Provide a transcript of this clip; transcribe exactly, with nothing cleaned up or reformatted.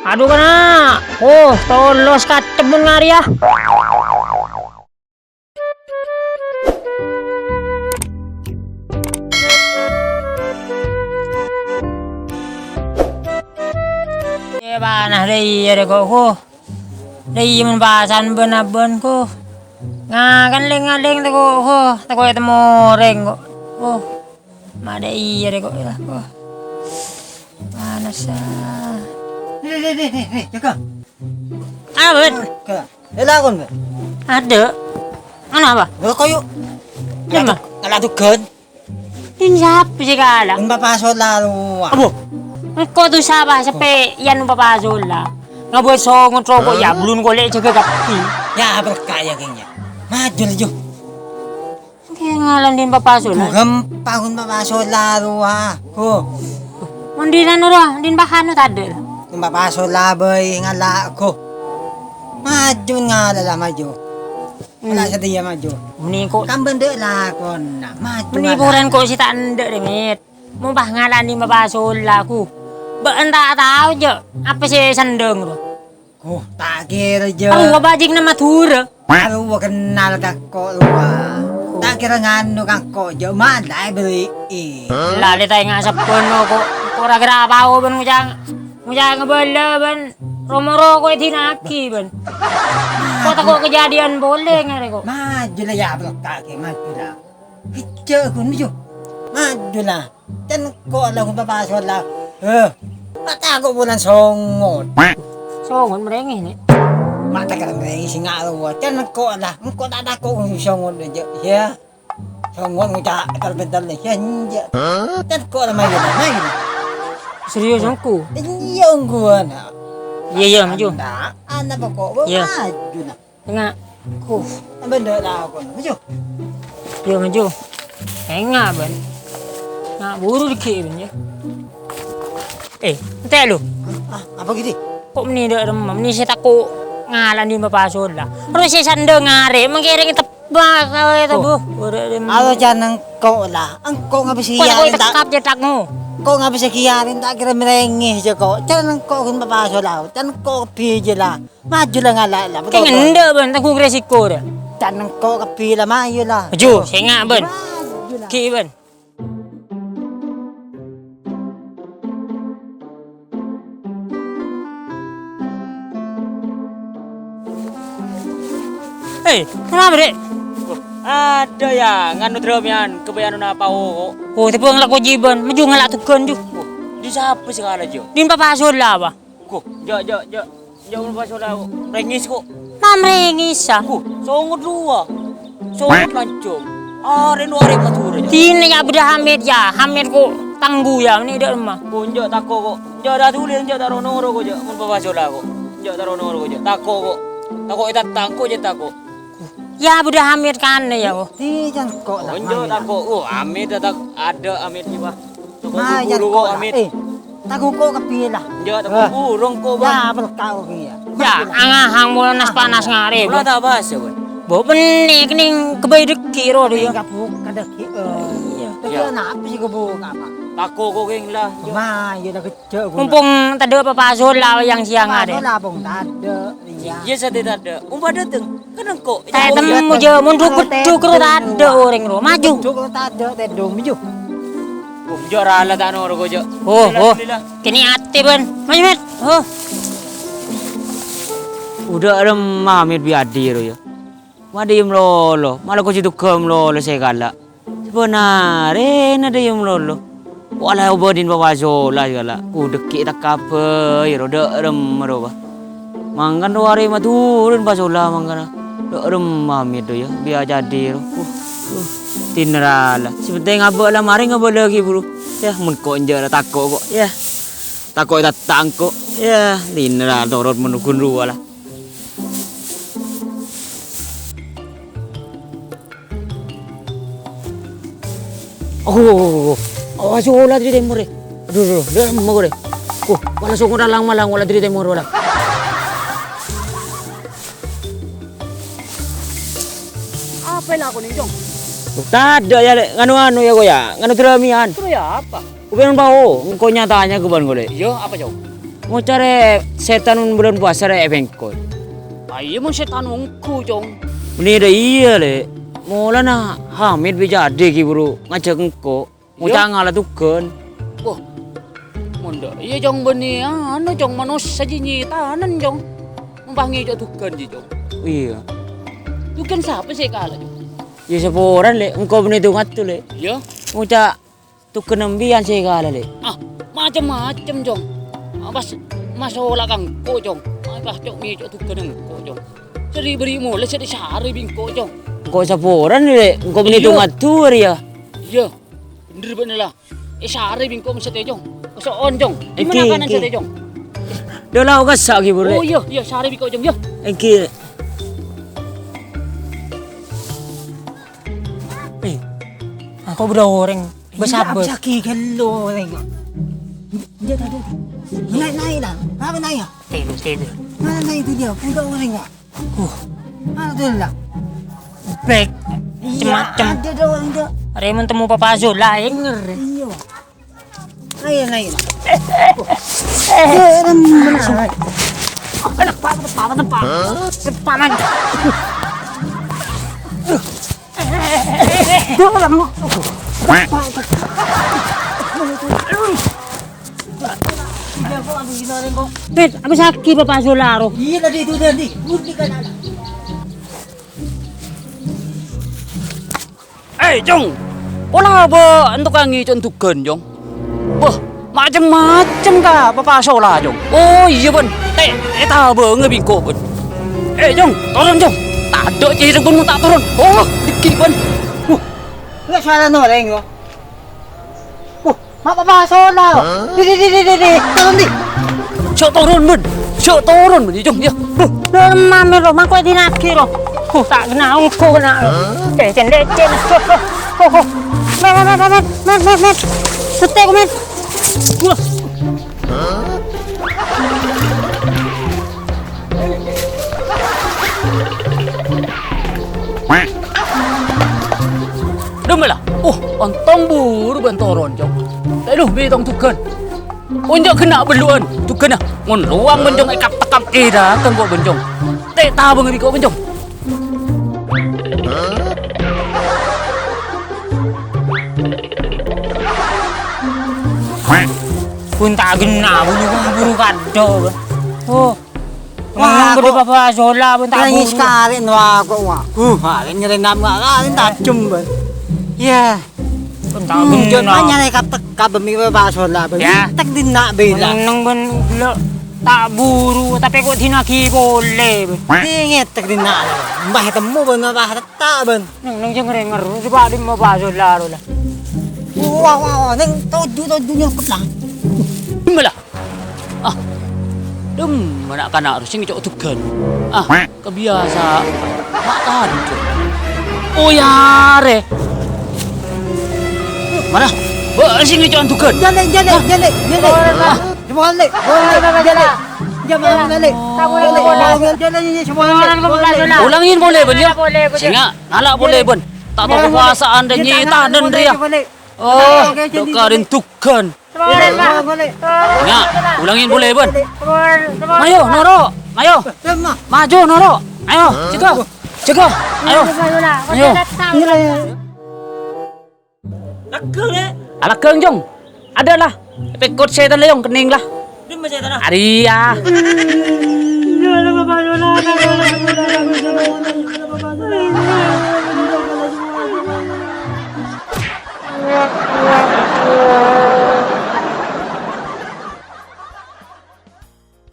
Adu, kana'! Oh, tolos katemmun ngarèya. È, panas dâ' iyâ rè, ko', ko'. Dâ' iyâ mon pasan bân-abân, ko'. Ngakan lèng-ngalèng tako', ko'. Tako' ètemmo orèng, ko'. Oh. Ma' dâ' iyâ rè, ko', ya. Oh. Panas, ah. Rè, rè, rè, rè, rè, jâgâ. Apa, Bân? Jâgâ. È, lakon, Bân. Adâ'. Ana apa? Lho, koyo. Dimma? Ngala' dugan. Din sapa sè kala'? Din Papa Sola rowa. Apa? Engko' tu sapa seppè yan Papa Sola? Ngabâs songot roko' ya, belun kolè' jâgâ kabbhi. Ya, berkah ya, kèngèng. Maju, laju. Kè ngalan din Papa Sola. Ghâmpang, ghun Papa Sola rowa. Gu. Mon dinna' noro, din Papa Hanu tadâ'. Ghun Papa Sola bhâi ngala', gu. Maju ngala' la maju. Hmm. Ngala' sadhâjâ maju. Meni ko'. Kan bândhâ lakonna. Maju meni ngala'. Poran ko' sè ta' endâ' rè, Mit. Mon pas ngala' din Papa Sola, gu. Bâ'en ta' tao, jâ'. Apa sè sandhâng, ro? Ko, ta' kèra, jâ'. Arowa bâjingnga Madhurâ. Arowa kennal ka engko' rowa. Ta' kèra nganu ka engko', jâ', malaè bâri'i. Lalè ta' enga' sebbhân, ko', ko' ra kèra apa-apa bân ngoca', ngoca' ngabâlâ bân ro-moro ko' èdina'aghi bân. Ko' tako' kajhâdhiyân polè ngarè, ko'. Maju la, ya, blok kaki, maju la. Kejjhâ' ghun, maju. Maju la. Can engko' la ghun Papa Sola. Heh. Ma' tako' bulân songot. Songot marèngè, Nè'. Ma' ta' kèra marèngè sènga' rowa. Can engko' la. Engko' ta' tako' ghun songot, jâ'. Yâ. Songot ngoca' entar-bentar, yâ, enjâ'. Can engko' la, mayu la, mayu la. Serius, engko'? Iyâ, ongghuwân. Iyâ, iyâ, maju. Ana', ana' pokok, yâ, maju la. Enga'. Huh. Bândhâ lakon. Maju. Yo, maju. Enga', bân. Nga' buru dâgghi', bân, yâ. Eh, entè' lu. Ah, apa gitu? Ko' meni dâ' remma, meni sè tako' ngala' din Papa Sola. Terros sè sandhâng arè, mangkèrèng tebak kawè to, Bu. Ora remma. Alo, can engko' la. Engko' ngabis iyâ. Ko' tako' tekap cèthakmu. Ko' ngabis iyâ, ta' kèra marèngè, jâ', ko'. Can engko' ghun Papa Sola. Can engko' kabbhi jâ la. Maju la ngala' la. Kèng endâ', bân, tanggung resiko, rè. Can engko' kabbhi la, mayu la. Maju, sènga', bân. Maju la. Ghi', bân. Eh, kenapa, Dek? Wah, ada ya, nganu dramian, kebayaan apa, oh? Oh, tapi ngelak kewajiban, maju ngelak tugan, ju. Oh, di siapa sih kalau, Jo? Din Papa Sola, apa? Ko, ja, ja, ja. Ja, ulun pas ola rengis, ko. Mam rengis, ah. Ko, songot rowa. Songot lancong. Arè no arè Madhurâ, ja. Dina ya bâdâ Hamid, ya. Hamid, ko, tanggu, ya. Ini dâ' remma. Ko, enjâ' tako', ko. Enjâ' dâ' dhuli, enjâ' taro noro, ko, ja. Mon pas ola, ko. Enjâ' taro noro, ko, ja. Tako', ko. Tako' ètatangko, ja, tako'. Ya, bâdâ Hamid kan, ya, ko. Di, jangko lah. Enjâ' tako'. Oh, Hamid, tak ada Hamid, ya, Pak. Tako' guru, ko, Hamid. Eh, tako' ko kabbhi la. Enjâ' tako' burung, ko, Bang. Ya, berkah, ko, ya. Ya, angahang mola nas panas ngarè, Bang. Mola ta' bahas, ya, Bang? Bo, benik ning kebai dâgghi', ro, ya. Ning kabuk, kadâgghi', eh. Iya. Tapi ya, napa sih kabuk, apa? Tako', ko, kèng, la. Ma, ya, la gejjhâ', ko. Mumpung tadâ' Papa Sola yang siang arè. Papa Sola, pong, tadâ', iya. Iya, sadhâjâ tadâ'. Umpa dâteng. Kan engko'. Ta' temmo, ja, mon dhuk-beddhuk ro tadâ' orèng ro. Maju. Dhuk ro tadâ', tèdung, maju. Oh, ja, rala ta' noro, ko, ja. Oh, oh. Alhamdulillah. Kènè' atè, bân. Maju, Met. Oh. Udah ada Mamit bi' adi ro, ya. Madi malolo, malah ko si dugem lolo sè kala'. Sabbhân arèna dâ' iyâ malolo. Wala obâdhin Papa Sola gala'. Ku dâgghi' ta' kabây ro dâ' remma ro, Bâ. Mangkana ro arè Madhurâ Papa Sola mangkana. Dâ' remma Hamid dâ' iyâ, bi' ajâdhi ro. Uh, uh, dinna rala. Sè pentèng abâ' la marè ngabâlâghi buru. Yâ, mon ko' enjâ' la tako' ko'. Yâ. Tako' ètattang ko'. Yâ, dinna rala torot mon ghun rowa la. Oh, oh, oh, oh. Awas, oh, la dâri tèmor, eh. Adhu, adhu, adhu, dâ' remma ko', eh. Oh, wala songo dalang malang, wala dâri tèmor, wala. Apa èlakonè, Cong? Tadâ' yâ, Lè'. Nganu-anu yâ, ko' yâ. Nganu dramian. Terus yâ apa? Ko' bân pao, engko' nya-tanya ko' bân ko', Lè'. Iyâ, apa, Cong? Ngoca' rè sètan mon bulân powasa rè è bengko. Ah, iyâ, mon sètan ongghu, Cong. Bânnè rè iyâ, Lè'. Molana Hamid bi' Jadè ghi' buru ngajhâk engko'. Iyâ. Ngoca' ngala' tugghân. Wah, mon dâ' iyâ, Cong, bânnè anu, Cong, manossa jiyâ nyètanan, Cong. Mon pas ngèco' tugghân jiyâ, Cong. Iyâ. Tugghân sapa sè èkala', Cong? Iyâ, saporana, Lè'. Engko' bânnè tong-ngattong, Lè'. Iyâ. Ngoca' tugghân embiyan sè èkala', Lè'. Ah, macem-macem, Cong. Ah, pas masola ka engko', Cong. Ah, pas co' ngèco' tugghân engko', Cong. Sè bâri' molè sè èsarè bi' engko', Cong. Engko' saporana, Lè'. Engko' bânnè tong-ngattong rèya. Iyâ. Bhender bâ'na la. Èsarè bi' engko' mastè, Cong. So'on, Cong. Dimma nakanan mastè, Cong? Dâ' la kassa' ghi' buru, Lè'. Oh, iyâ, iyâ, sarè bi' engko', Cong, iyâ. Èngghi. Eh, engko' bâdâ orèng. Bâ-sabâ. Iyâ, abisaghi ghâllu, orèng. Iyâ, tadâ'. Naè', naè', la. Apa naè', yâ? Tèdhur, tèdhur. Mana naè' itu dia? Bâdâ orèng, yâ? Uh. Mana tuh, la? Bek. Iyâ, cem-macem. Ada dong, ada. Arèya mon temmo Papa Zola, eh. Ngeri. Iyâ. Ayo, naè'. Eh, eh, eh. Ayo, naè'. Anak, Pak, Pak, Pak, Pak. Sepanan. Aduh. Aduh. Pet, apa sakit Papa Zola, ro? Iyâ, tadi itu tadi. Budi kan ada. Eh, Cong. Pola bâ' èntoka ngèco' tugghân, Cong. Bâh, macem-macem ka Papa Zola, Cong. Oh, iyâ, bân. Tè', ètabângâ bi' engko', bân. Eh, Cong, toron, Cong. Tadâ' cèrèk, bân, mon ta' toron. Oh, dâgghi', bân. Huh. Enggak salah orèng, yo. Huh. Ma' Papa Zola. Di, di, di, di, di, di. Toron, di. Jhâ' toron, bân. Jhâ' toron, bân. Iyâ, Cong, iyâ. Huh. Lho, mame, ro, mangko èdina'aghi, ro. Huh, ta' kenna, engko' kenna. Lecen, lecen. Huh, huh, huh, huh. Met, met, met, met, met, met. Sèttè, kok, met. Wah. Dâmma la. Oh, ontong buru bân toron, Cong. Tè' lu, bi' tong tugghân. Onjhâ' ghenna' bellu'ân tugghânna. Mon lowang bân, Cong, èkap-tekap kèra kanggo bân, Cong. Tè' tabângâ bi' engko', bân, Cong. Bun ta' ghenna', bun buru kadhâ'. Oh. Wah, Ngomong gede kok Papa Zola, bun ta' nangis buru. Kali no aku, wah. Uh, paling nyerena nggak kali tajem, bun. Ya. Bun ta' ghenna'. Jangan nyare kap tek-, kap bemi Papa Zola, bun. Ya. Tek dinna' bela. Neng, bun, lo, ta' buru, tapi kok dinagi pole, bun. Inget tek dinna'. Mbah temu, bun, mbah tetta', bun. Neng, neng, jangan ngeru, coba di mau Papa Zola, lo, lah. Wah, wah, wah, neng, toju, toju nyokot, lah. Dimma la? Ah, dâmma na'-kana' ro sè ngèco' dugghân. Ah, kabiyasa. Ma' tadâ'. Oh, ya, rè. Mara, bâ' sè ngèco' dugghân. Jâlè, jâlè, jâlè, jâlè. Ah. Semua lè, jâlè. Jâlè, jâlè, semua lè. Ulangi polè, bun, ya. Sènga', ngala' polè, bun. Ta' tao kakoasaan rè nyètanan rè, ya. Oh, dâ' karèn dugghân. Nya, ulangi polè, bun. Mayo, noro'. Mayo. Maju, noro'. Ayo, jâgâ. Jâgâ. Ayo. Ayo. Alagghâng, Jong. Ada lah. Pekot sètan la, Jong, kenning lah. Arèya.